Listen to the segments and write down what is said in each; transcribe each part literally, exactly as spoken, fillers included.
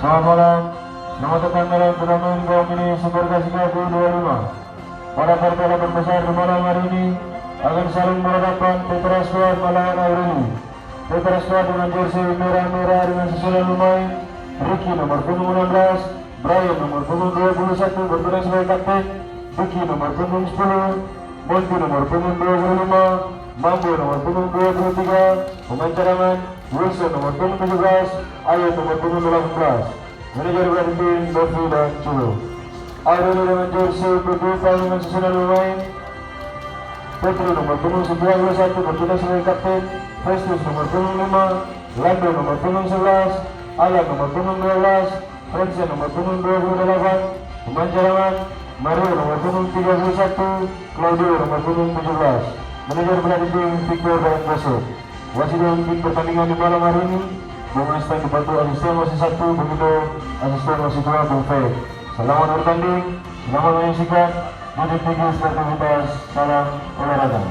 Selamat malam, selamat datang dalam turnamen gaung ini Super Kasih Kaku dua lima. Pada partai delapan besar di malam hari ini akan saling berhadapan Petra Squad melawan Aureli. Petra Squad dengan jersey merah-merah dengan susunan pemain Ricky nomor punggung enam belas, Brian nomor punggung dua puluh satu bertugas sebagai kapten, Vicky nomor punggung sepuluh, Monty nomor punggung dua puluh lima, Mambo nomor punggung dua puluh tiga, pemain cadangan, Wilson nomor punggung tujuh belas, Ayat nomor punggung delapan belas. Manajer berarti Dovi dan Culo. Aureli dengan jersey putih hitam dengan susunan pemain: Petri nomor punggung sembilan belas satu bertugas sebagai kapten, Festus nomor punggung lima, Lando nomor punggung sebelas, Alan nomor punggung dua belas, Francis nomor punggung dua puluh delapan, pemain cadangan, Mario nomor punggung tiga puluh satu, Claudio nomor punggung tujuh belas. Manajer pelatih tim Victor dan Joseph. Wasit yang memimpin pertandingan di malam hari ini, Bung Astan dibantu asisten wasit satu, Bung Ito, asisten wasit dua, Bung Fe. Selamat bertanding, selamat menyaksikan, jujur tinggi sportivitas, salam olahraga.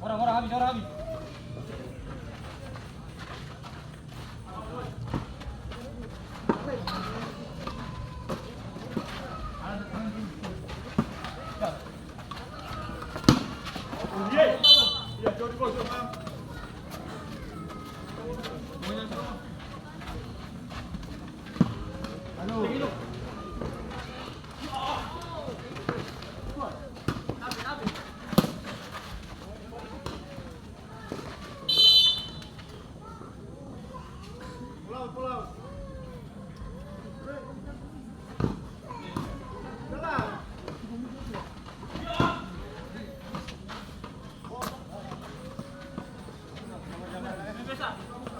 Orang, orang, habis, orang, habis.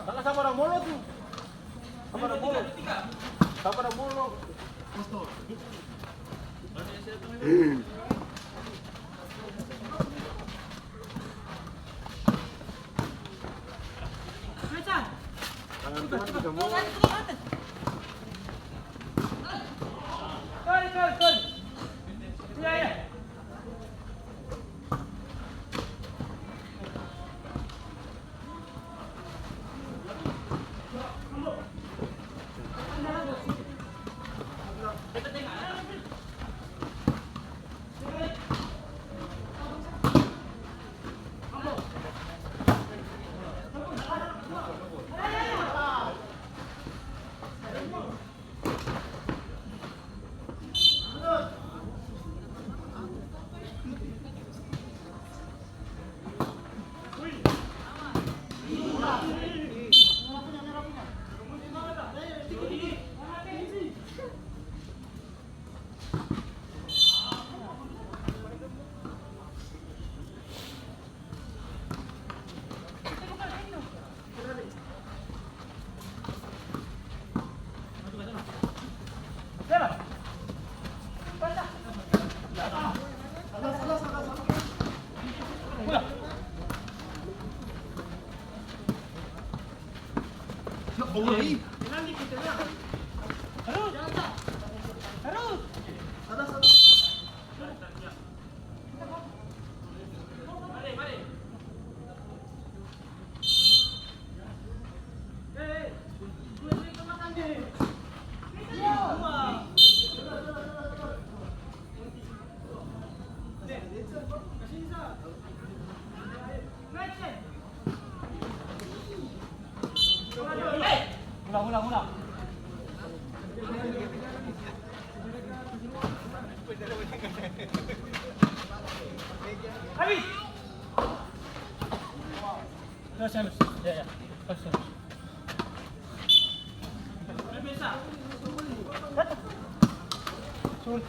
Salah, sama orang Molo tu. Sama orang Molo. Sama orang Molo. Ulang, ulang, ulang. Habis. Terus, terus. Ya, ya. Terus, terus. Sun.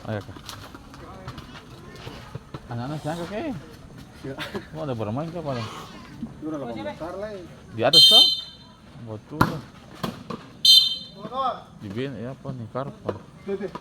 Ayo, Kak. Anak-anak siang, Kak, eh? Siang. Mau ada bermain kah, Pak? Dia udah delapan belas hari lai. Di atas, toh? Betul. Di ben, ya, apa nih, karpa? Tuh, tuh.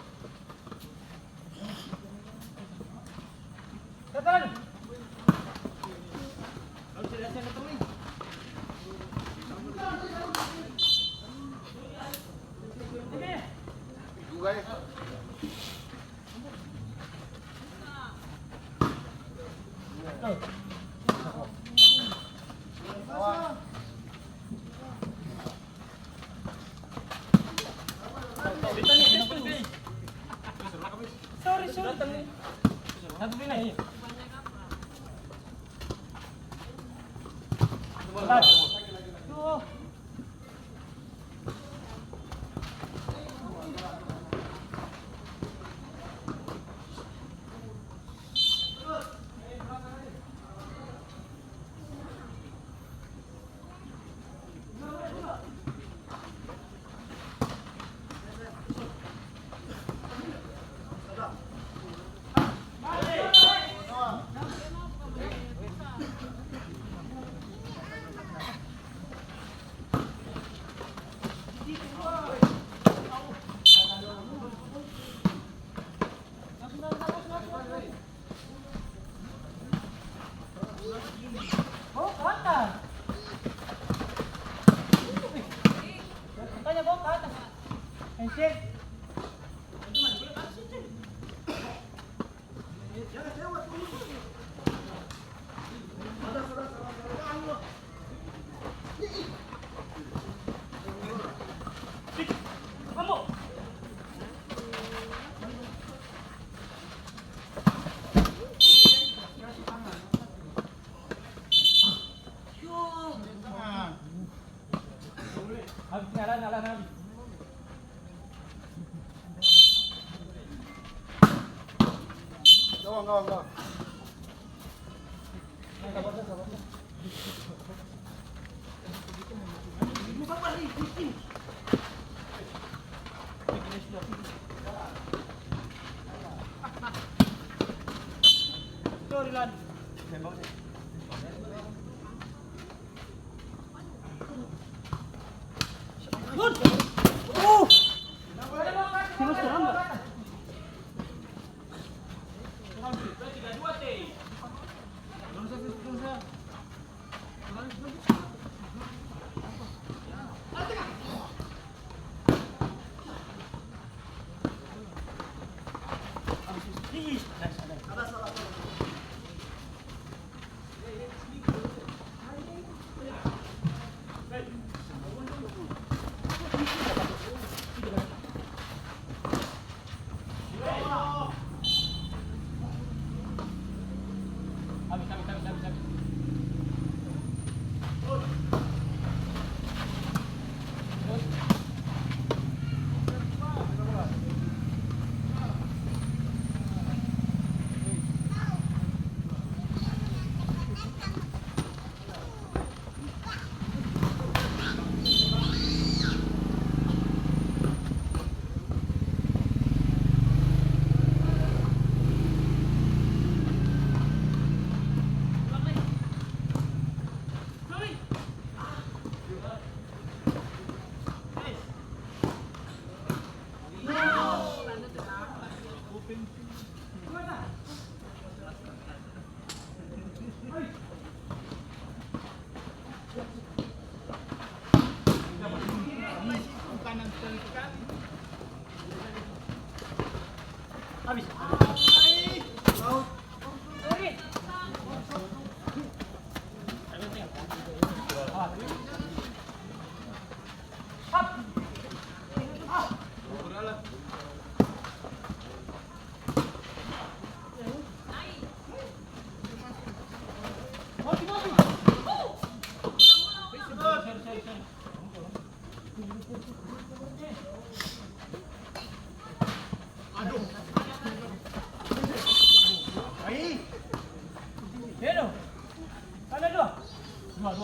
Sorry, sorry. Bawa ke atas. Makanya bawa ke atas. Handshake. Gawang, gawang, gawang. Sorry, Lan.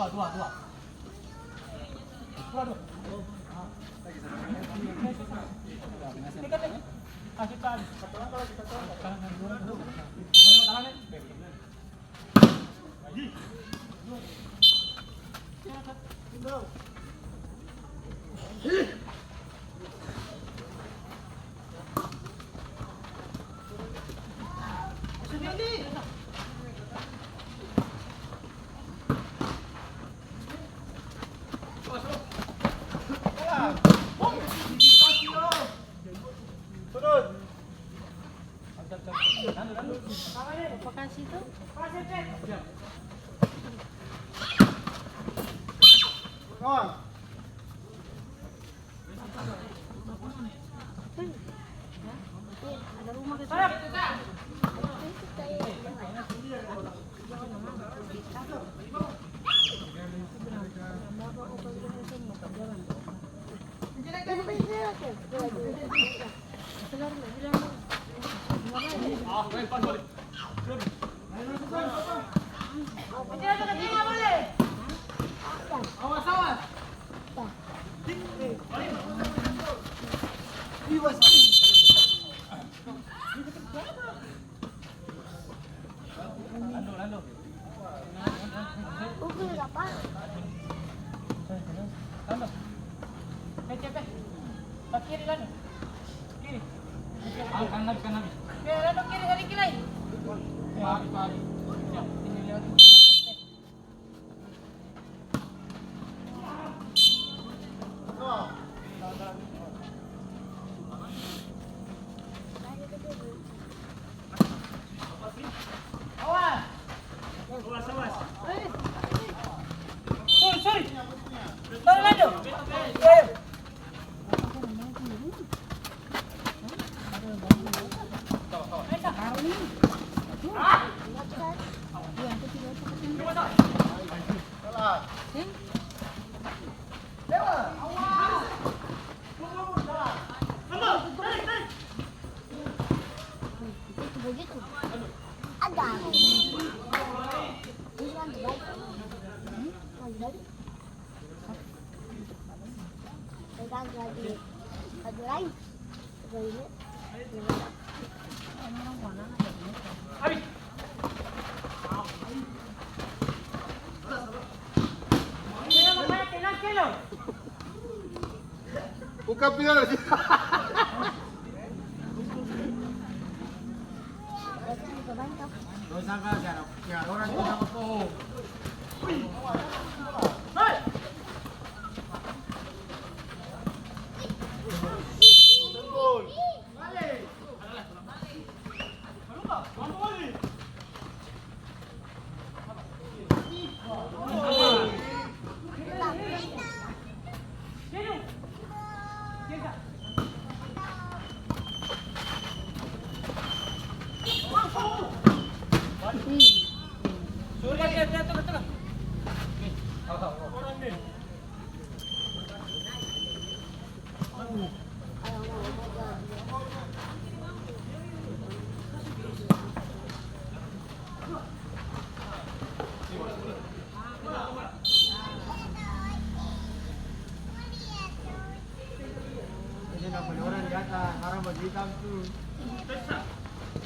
Dua, dua, dua. Dua, dua. Ini kan, eh, kasih tahu. Apa kasih tuh? Kiri, Lando. Kiri. Kanan, kanan. Kiri, Lando, kiri, sadiki lai. Pari, pari. Siap. Ini lewat. Sorry, sorry. Sorry, Lando. Ayo. Begitu. Ada. Ini kan baik. Hmm? Kan baik. Pegang lagi. Lagi lain. Lagi ini. Habis. Buka pintu dari situ. Dosa ka, tiara, tiara orang dosa ka poho.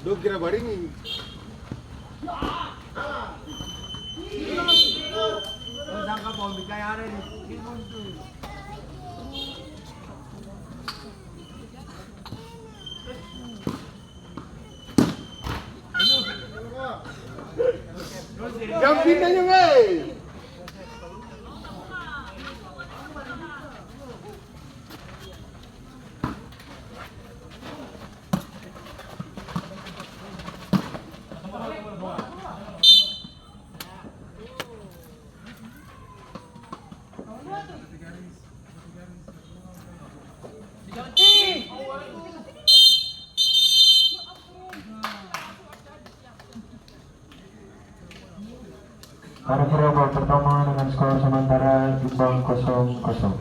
Dong kira baringing. Dong sangka pohon picaya ada di timun tu. Jang pinda, Jang, e. Terakhir, babak pertama dengan skor sementara imbang kosong kosong.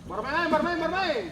Barmaeng, barmaeng, barmaeng.